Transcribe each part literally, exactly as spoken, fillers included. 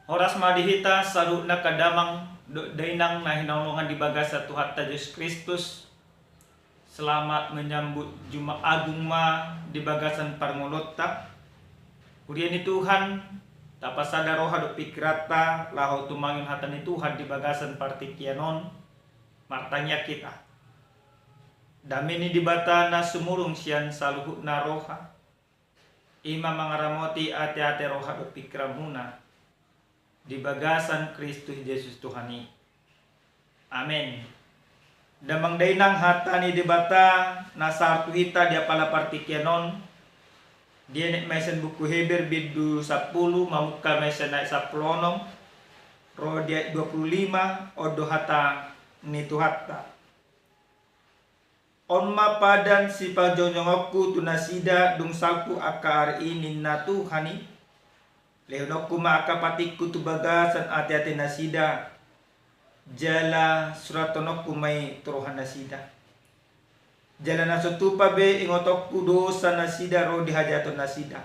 Horas ma di hita saluhutna angka damang dohot dainang na hinaholongan di bagasan Tuhanta Jesus Kristus. Selamat menyambut Jumat Agung ma di bagasan parngoluonta. Huria ni Tuhan, tapasada roha dohot pingkiranta laho tumangihon hata ni Tuhan di bagasan partingkian on. Martangiang hita. Dame ni Debata na sumurung sian saluhutna roha, i ma mangaramoti ateate, roha dohot pingkiranmuna di bagasan Kristus Jesus Tuhan i. Amen. Damang dainang, hata ni Debata na sahat tu hita di apala partingkian on dienet ma sian buku Heber bindu sampulu, mamungka ma sian ayat sampulu onom ro di ayat dua pulu lima. On do hata ni Tuhanta. On ma padan sipajongjongjongonku tu nasida, dung salpu angka ari i, ninna Tuhan i. Lehononku ma angka patikku tu bagasan ateate nasida, jala surathononku ma i tu roha nasida. Jala na so tupa be ingotonku dosa nasida ro di hajahaton nasida.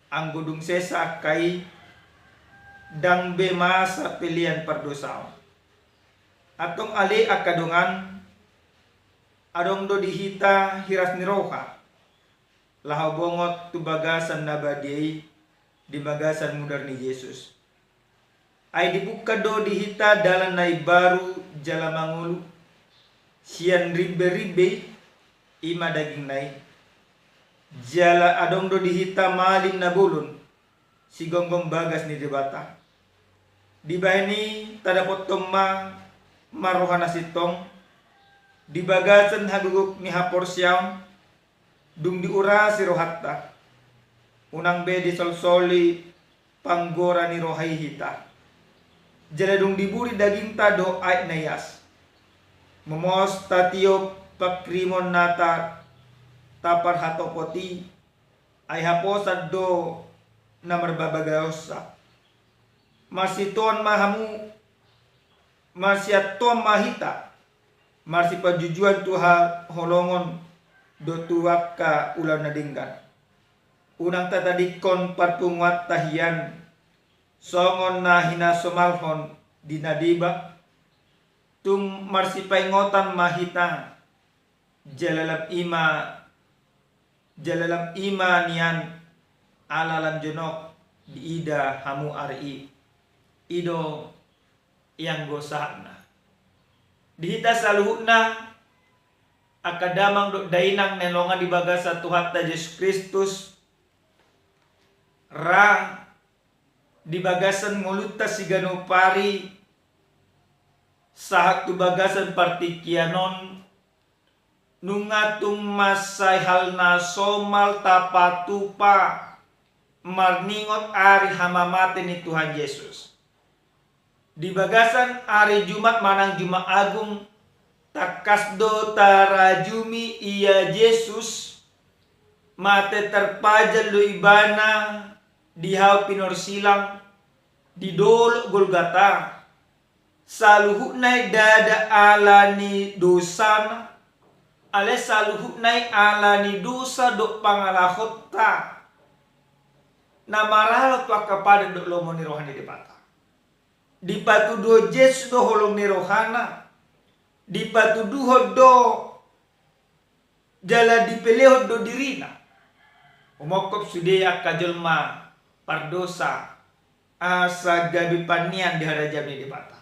Anggo dung sesa angka i, ndang be masa pelean pardosaon. Antong ale angka dongan, adong do di hita hiras ni roha laho bongot tu bagasan na badia i di bagasan mudar ni Jesus. Ai dibungka do di hita dalan na imbaru jala mangolu sian rimberimbe i, i ma dagingna i. Jala adong do di hita malim na bolon, sigomgom bagas ni Debata. Dibahen i tadapothon ma, ma roha na sintong di bagasan hagogok ni haporseaon. Dung diurasi rohanta, unang be disolsoli panggora ni roha i hita. Jala dung diburi dagingta dohot aek na ias, momos tatiop pangkirimon na ta, taparhatopot i, ai haposan do na marbagaionsa. Marsitoan ma hamu, marsiantoan ma hita, marsipanjujuan tu haholongon dohot tu angka ulaon na denggan. Unang tatadingkon parpunguanta hian songon na hinasomalhon di na deba. Tung marsipaingotan ma hita, jala lam i ma, jala lam i ma nian, ala lam jonok diida hamu ari i. I do i anggo sahatna. Di hita saluhutna, angka damang dohot dainang na hinaholongan di bagasan Tuhanta Jesus Kristus, ra di bagasan ngolunta siganup ari sahat tu bagasan partingkian on, nunga tung mansai hal na somal tapatupa marningot ari hamamate ni Tuhan Jesus. Di bagasan ari Jumat manang Jumat Agung, tangkas do tarajumi ia Jesus, mate tarpajal do ibana di hau pinorsilang di dolok Golgata. Saluhutna i ndada ala ni dosana, alai saluhutna i ala ni dosa dohot pangalahonta na maralo tu angka padan dohot lomo ni roha ni Debata. Dipatuduhon Jesus do holong ni rohana, dipatuduhon do jala dipelehon do dirina. Umongkop sude angka jolma pardosa, asa gabe panean di harajaon ni Debata.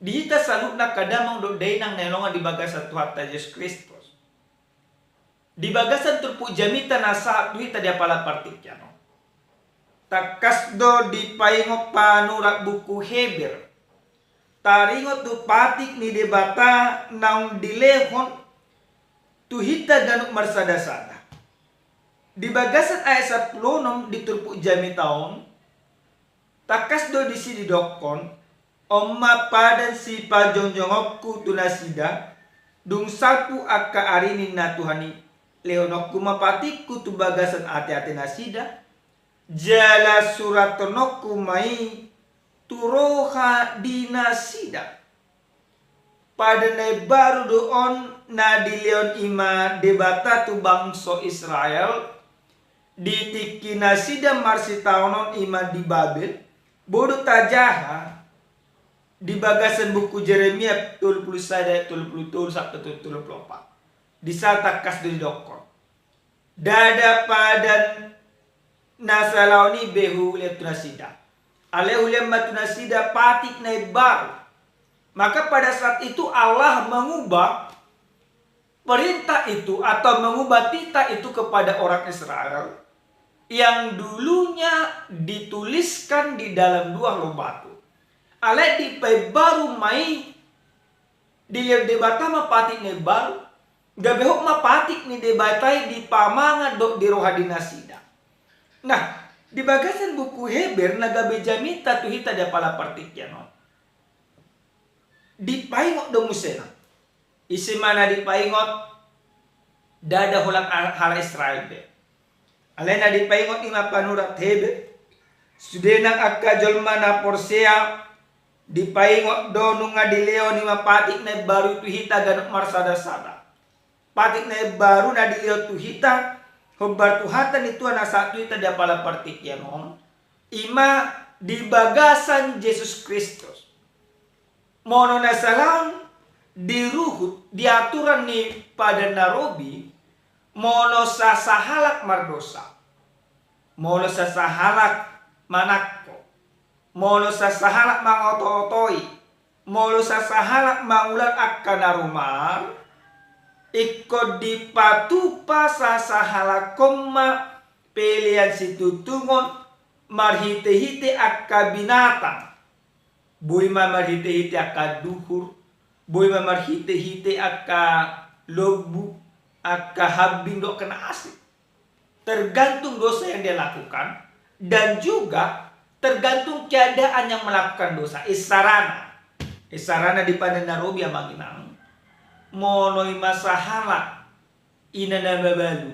Di hita saluhutna angka damang dohot dainang na hinaholongan di bagasan Tuhanta Jesus Kristus, di bagasan turpuk jamita na sahat tu hita di apala partingkian on, tangkas do dipaingot panurat buku Heber taringot tu patik ni Debata naung dilehon tu hita ganup marsadasada. Di bagasan ayat sampulu onom di turpuk jamita on, tangkas do disi didokkon, on ma padan sipajongjongjongonku tu nasida, dung salpu angka ari, ninna Tuhan i, lehononku ma patikku tu bagasan ateate nasida, jala surathononku ma i tu roha ni nasida. Padan na imbaru do on na dilehon i ma Debata tu bangso Israel, di tingki nasida marsitaonon i ma di Babel, Bodo tajaha di bagasan buku Jeremia tolu pulu sada ayat tolu pulu tolu sampe tolu pulu opat. Di sahat tangkas do didokkon. Ndada padan na salaon i be hulean tu nasida. Alai hulean ma tu nasida patik na imbaru. Maka pada saat itu Allah mengubah perintah itu atau mengubah titah itu kepada orang Israel yang dulunya dituliskan di dalam dua loh batu. Alai dipaimbaru ma i, dilehon Debata ma patik na imbaru, gabe hot ma patik ni Debata i dipamangan dohot di roha di nasida. Nah, di bagasan buku Heber na gabe jamita tu hita di apala partingkian on, dipaingot do muse na. Ise ma na dipaingot? Ndada holan a-, halak Israel be. Alai na dipaingot i ma panurat Heber. Sude nang angka jolma na porsea, dipaingot do nunga dilehon i ma patik na imbaru tu hita ganup marsadasada. Patik na imbaru na dilehon tu hita, hombar tu hata ni Tuhan na sahat tu hita di apala partingkian on, i ma di bagasan Jesus Kristus. Molo na salaon di ruhut, di aturan ni Padan na Robi, molo sa-, sahalak mardosa, molo sa-, sahalak manangko, molo sa-, sahalak mangoto-otoi, molo sa-, sahalak mangulahon angka na rumar, ingkon dipatupa sa-, sahalakhon ma pelean situtungon marhite-hite angka binatang. Boi ma marhite-hite angka duhur, boi ma marhite-hite angka lombu, angka hambing dohot angka na asing. Tergantung dosa yang dia lakukan, dan juga tergantung keadaan yang melakukan dosa. Isarana, isarana di Padan na Robi, amang inang, molo i ma sahalak ina na mabalu,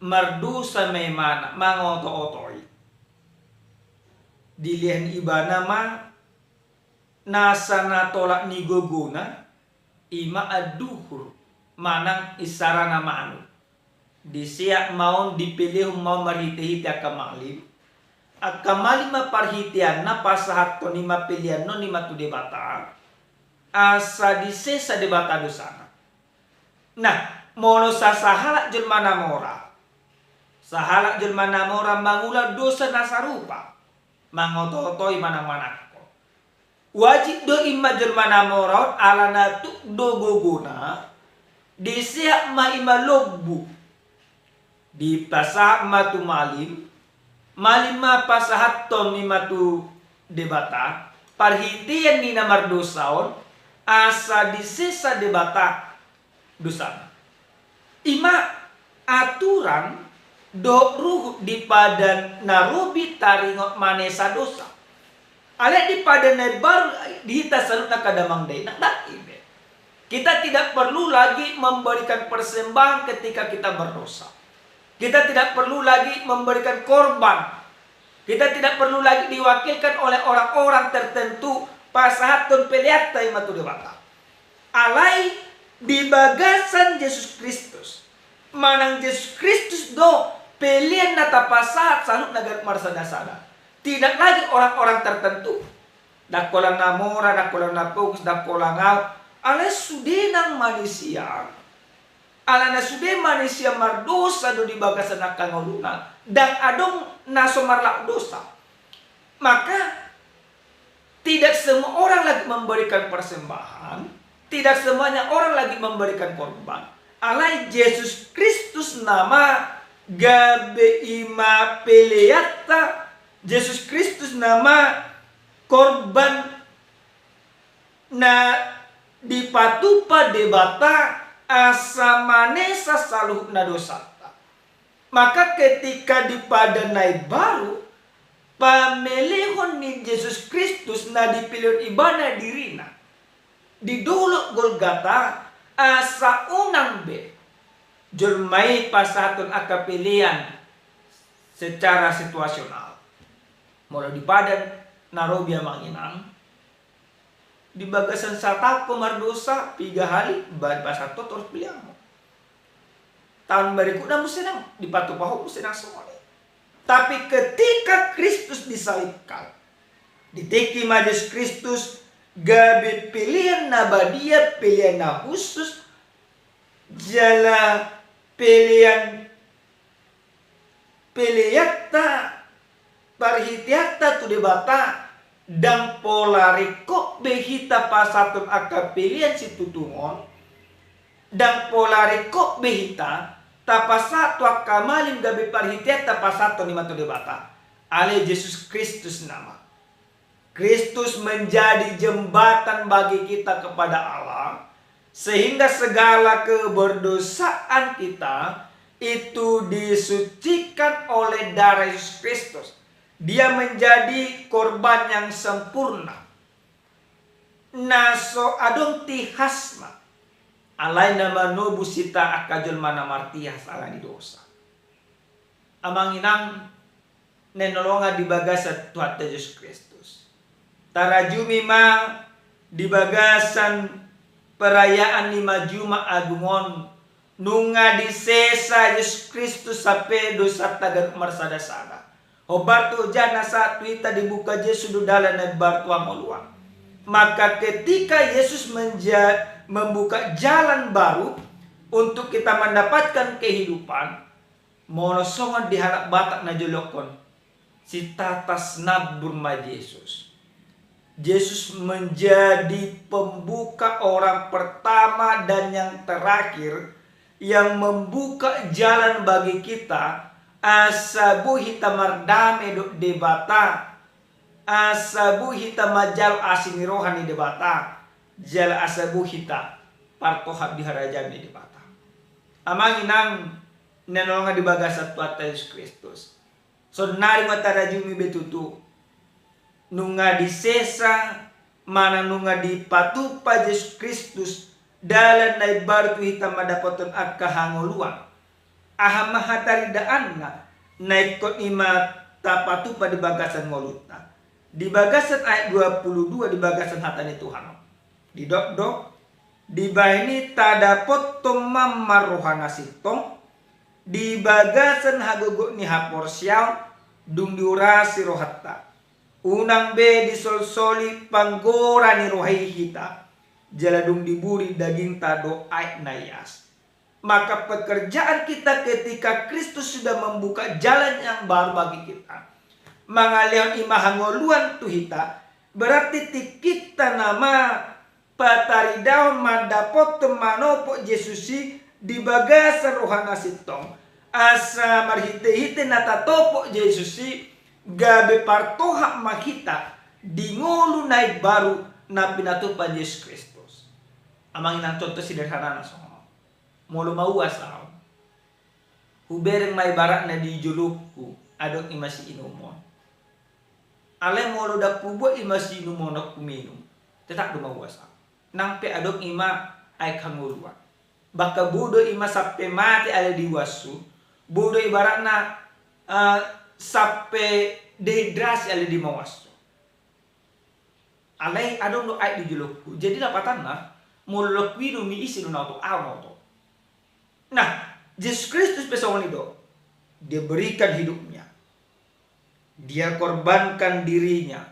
mardosa ma ibana, mangoto-otoi, dilehon ibana ma nasa na tolap ni gogona, i ma anduhur manang isarana manuk. Diseat ma on, dipelehon ma on marhite-hite angka malim. Angka malim ma parhiteanna pasahathon i ma pelean on i ma tu Debata, asa disesa Debata dosana. Nah, molo sa-, sahalak jolma na mora, sahalak jolma na mora mangula dosa na sarupa, mangoto-otoi manang manangko, wajib do i ma jolma na mora on, alana tuk do gogona, diseat ma i ma lombu, dipasahat ma tu malim, malim ma pasahathon i ma tu Debata, parhitean ni na mardosa on, asa disesa Debata dosana. I ma aturan dohot ruhut di Padan na Robi taringot manesa dosa. Alai di Padan na Imbaru di hita saluhutna angka damang dainang, ndang i be. Kita tidak perlu lagi memberikan persembahan ketika kita berdosa. Kita tidak perlu lagi memberikan korban. Kita tidak perlu lagi diwakilkan oleh orang-orang tertentu pasahathon peleanta i ma tu Debata. Alai di bagasan Jesus Kristus, manang Jesus Kristus do pelean na tapasahat saluhutna ganup marsadasada. Tidak lagi orang-orang tertentu. Ndang holan na mora, ndang holan na pogos, ndang holan ahu. Alai sude nang manisia. Alana sude manisia mardosa do di bagasan angka ngoluna. Ndang adong na so marlaok dosa. Maka, tidak semua orang lagi memberikan persembahan, tidak semuanya orang lagi memberikan korban. Alai Jesus Kristus nama gabe i ma peleanta, Jesus Kristus nama korban na dipatupa Debata asa manesa saluhutna dosanta. Maka ketika di Padan na Imbaru, pamelehon ni Jesus Kristus na dipelehon ibana dirina di dolok Golgata, asa unang be jolma i pasahathon angka pelean secara situasional. Molo di Padan na Robi, amang inang, di bagasan sataon ho mardosa, piga hali, ba-, pasahat ho torus peleanmu. Taon berikutna muse nang dipatupa ho muse nang songon i. Tapi ketika Kristus disalibkan, Di tingki ma Jesus Kristus gabe pelean na badia, pelean na khusus, jala pelean, peleanta, parhiteanta tu Debata. Ndang pola ringkot be hita pasahathon angka pelean situtungon, ndang pola ringkot be hita tapasahat tu angka malim gabe parhiteanta pasahathon i ma tu Debata. Alai Jesus Kristus nama. Kristus menjadi jembatan bagi kita kepada Allah, sehingga segala keberdosaan kita itu disucikan oleh darah Yesus Kristus. Dia menjadi korban yang sempurna. Na so adong tihasna, alai na manobus hita angka jolma na martihas ala ni dosa. Amang inang, na hinaholongan di bagasan Tuhanta Jesus Kristus. Tarajumi ma di bagasan perayaan ni ma Juma Agung on, nunga disesa Jesus Kristus hape dosanta ganup marsadasada. Hombar tu jana sahat tu hita dibuka Jesus do dalan na imbaru tu hangoluan. Maka ketika Yesus menja-, membuka jalan baru untuk kita mendapatkan kehidupan, molo songon di halak Batak na jolokhon, sitatas nambur ma Jesus. Jesus menjadi pembuka orang pertama dan yang terakhir yang membuka jalan bagi kita, asa boi hita mardame dohot Debata, asa boi hita manjalo asi ni roha ni Debata, jala asa boi hita partohap di harajaon ni Debata. Amang inang, na hinaholongan di bagasan Tuhanta Jesus Kristus. Saonnari ma tarajumi be tutu. Nunga disesa, manang nunga dipatupa Jesus Kristus, dalan na imbaru tu hita mandapothon angka hangoluan. Aha ma hataridaanna, na ingkon i ma tapatupa di bagasan ngolunta. Di bagasan ayat dua puluh dua di bagasan hata ni Tuhan on. Didok do, dibahen i tadapothon ma roha na sintong, di bagasan hagogoon ni haporseaon, dung diurasi rohanta. Unang be disolsoli panggora ni roha i hita, jala dung diburi dagingta dohot aek na ias. Maka pekerjaan kita ketika Kristus sudah membuka jalan yang baru bagi kita, mangalehon i ma hangoluan tu hita, berarti tingkita nama pataridaon mandapothon manopot Jesus i di bagasan roha na sintong, asa marhitehite na tatopot Jesus i gabe partohap ma hita di ngolu na imbaru na pinatupa Jesus Kristus. Amang inang, contoh sederhanana songon on. Molo mauas ahu, hubereng ma ibaratna di jolongku adong i ma siinumon. Alai molo ndang hubuat i ma siinumon on huminum, tetap do mauas ahu. Nang pe adong i ma aek hangoluan. Bahkan boi do i ma sampe mate alai diuashon, boi do ibaratna, eh, sampe dehidrasi alai dimauashon. Alai adong do aek di jolongku. Jadi lapatanna, molo huinum i, ise do na oto? Ahu na oto. Nah, Jesus Kristus pe songon i do. Dia berikan hidupnya. Dia korbankan dirinya.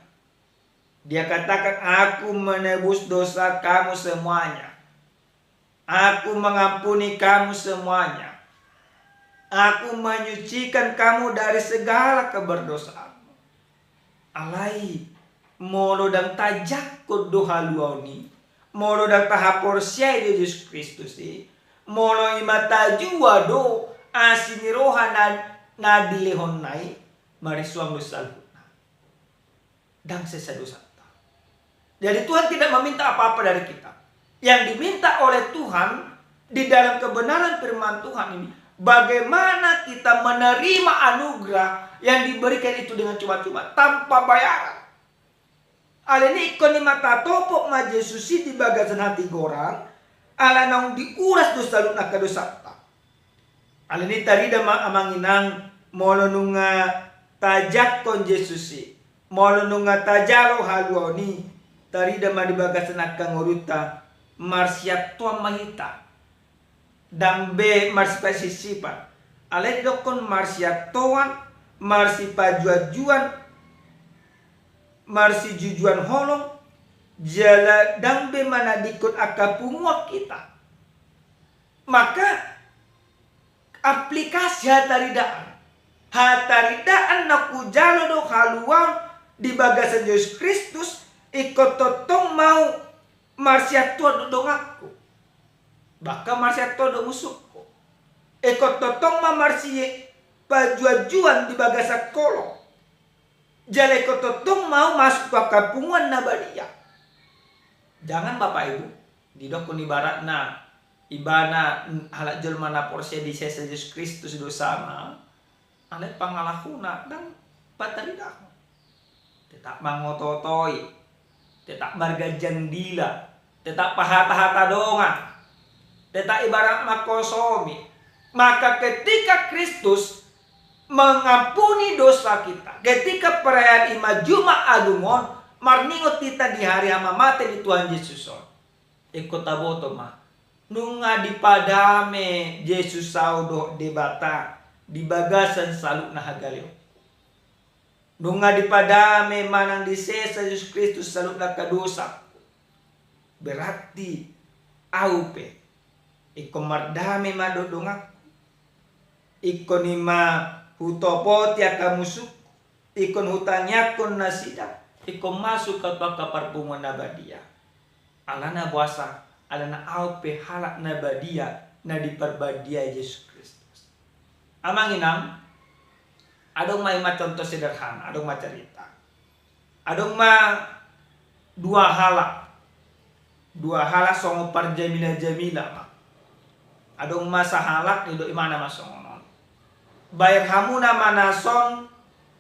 Dia katakan, "Aku menebus dosa kamu semuanya. Aku mengampuni kamu semuanya. Aku menyucikan kamu dari segala keberdosaanmu." Alai, molo ndang tajangkon do haluaon i, molo ndang tahaporseai do Jesus Kristus i, molo i ma tajua do asi ni roha na, na dilehonna i, marisuang do saluhutna. Ndang sesa dosanta. Jadi Tuhan tidak meminta apa-apa dari kita. Yang diminta oleh Tuhan di dalam kebenaran firman Tuhan ini, bagaimana kita menerima anugerah yang diberikan itu dengan cuma-cuma, tanpa bayaran. Alani i ingkon i ma tatopot ma Jesus i di bagasan hatigoran, ala naung diuras do saluhutna angka dosanta. Alani i tarida ma amang inang, molo nunga tajangkon Jesus i, molo nunga tajalo haluaon i, tarida ma di bagasan angka ngolunta, marsiantoan ma hita. Ndang be marsipasipat-sipat. Alai didokkon marsiantoan, marsipajuan-juan, marsijujuan holong, jala ndang be manadingkon angka punguan hita. Maka aplikasi hataridaan. Hataridaan na hujalo do haluaon di bagasan Jesus Kristus, ingkon tongtong ma ahu marsiantuan dohot donganku. Bahkan marsiantuan dohot musungku. Ingkon tongtong ma marsipajuanjuan di bagasan holong. Jala ingkon tongtong ma ahu masuk tu angka punguan na badia. Jangan, Bapak Ibu, didokkon ibaratna, ibana halak jolma na porsea di sesa Jesus Kristus do sama, alai pangalahona ndang pataridahon. Tetap mangotootoi, tetap marganjang dila, tetap pahatahata dongan, tetap ibarat mangkosomi. Maka ketika Kristus mengampuni dosa kita, ketika perayaan i ma Jumat Agung on, marningot hita di hari hamamate ni Tuhan Jesus on, ingkon taboto ma, nunga dipadame Jesus ahu dohot Debata di bagasan saluhutna hagaleonku. Nunga dipadame manang disesa Jesus Kristus saluhutna angka dosa. Berarti ahu pe ingkon mardame ma dohot donganku. Ingkon i ma hutopoti angka musungku. Ingkon hutangiangkon nasida. Ingkon masuk ahu tu angka parpunguan na badia. Alana boasa? Alana ahu pe halak na badia na diparbadia Jesus Kristus. Amang inang, adong ma i ma contoh sederhana, adong ma carita. Adong ma dua halak. Dua halak songon parjamila-jamila ma. Adong ma sahalak, didok imana ma songon on: Bayar hamuna ma na son,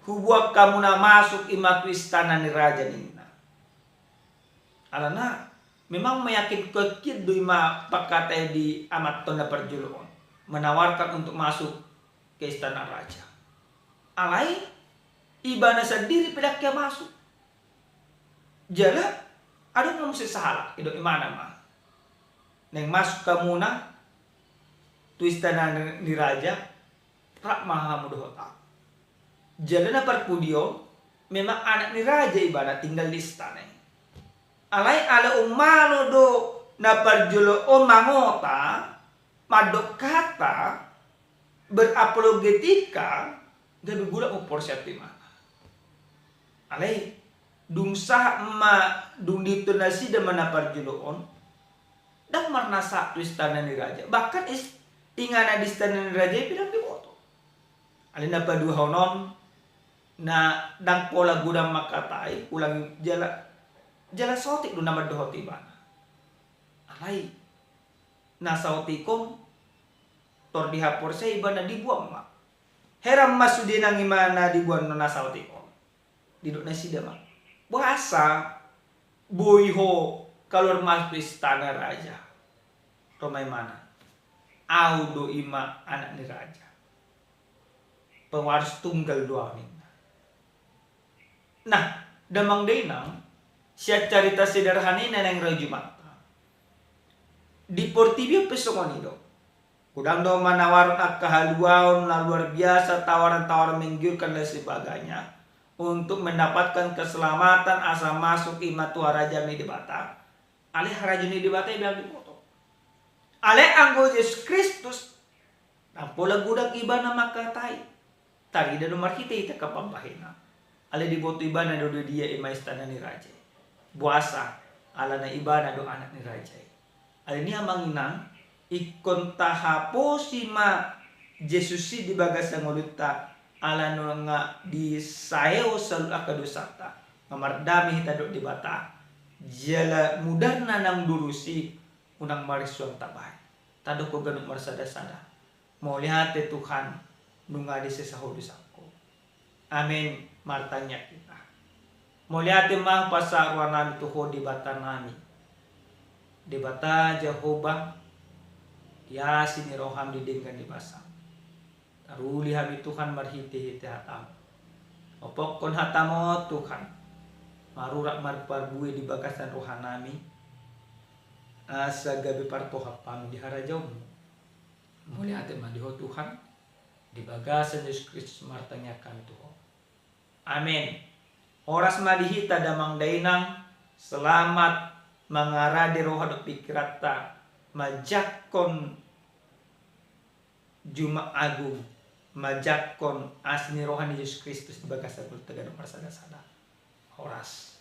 huboan hamuna masuk i ma tu istana ni raja, ninna. Alana memang meyakinkan hian do i ma pangkataion di amanta on na parjolo on, menawarkan untuk masuk ke istana raja. Alai ibana sandiri pe ndang hea masuk. Jala adong ma muse sahalak, didok imana ma: Naeng masuk hamuna tu istana ni raja, rap ma hamu dohot ahu. Jala na parpudi on, memang anak ni raja ibana tinggal di istana i. Alai ala umalo do na parjolo on mangota, mandok hata berapologetika, gabe godang umporsea tu imana. Alai dung sahat ma, dung diihuthon nasida ma na parjolo on, ndang marnasahat tu istana ni raja. Bahkan is-, inganan di istana ni raja i pe ndang diboto. Alai na paduahon on, na ndang pola godang mangkatai, ulang jala, jala saotik do na mandohoti ibana. Alai na saotik on tor dihaporseai ibana, diboan ma. Heran ma sude nang i ma na diboan na saotik on. Didok nasida ma: Boasa boi ho kaluar masuk tu istana raja? Ro ma imana: Ahu do i ma anak ni raja. Pewaris tunggal do ahu, ninna. Nah, damang dainang, sian carita sederhana i na naeng rajumanta, di portibi on pe songon i do. Godang do manawarhon angka haluaon na luar biasa, tawaran-tawaran menggiurkan dan sebagainya, untuk mendapatkan keselamatan asa masuk i ma tu harajaon ni Debata. Alai harajaon ni Debata i ndang diboto. Alai anggo Jesus Kristus, ndang pola godang ibana mangkatai. Tarida do marhite-hite angka pambahenan. Alai diboto ibana do di dia i ma istana ni raja i. Boasa? Alana ibana do anak ni raja i. Alani i, amang inang, ingkon tahaposi ma Jesus i di bagasan ngolunta, ala nunga disaeon saluhut angka dosanta. Nga mardame hita dohot Debata. Jala mudarna naung durus i, unang marinsuang tabaen. Tadok ho ganup marsada-sada. Mauliate Tuhan, nunga disesa ho dosangku. Amen. Martangiang hita. Mauliate ma hupasahat rohanami tu Ho Debatanami. Debata Jahowa, di asi ni roham, di denggan ni basam, taruli hami Tuhan marhite-hite hatam. Ompungkon hatam on Tuhan, marurat marparbue di bagasan rohanami, asa gabe partohap hami di harajaonmu. Mauliate ma di Ho Tuhan, di bagasan Jesus Kristus martangiang hami tu Ho. Amen. Horas ma di hita damang dainang, selamat mangarade roha dohot pingkiranta manjangkon Jumat Agung, manjangkon asi ni roha ni Jesus Kristus di bagasan ngolunta ganup marsada-sada. Horas.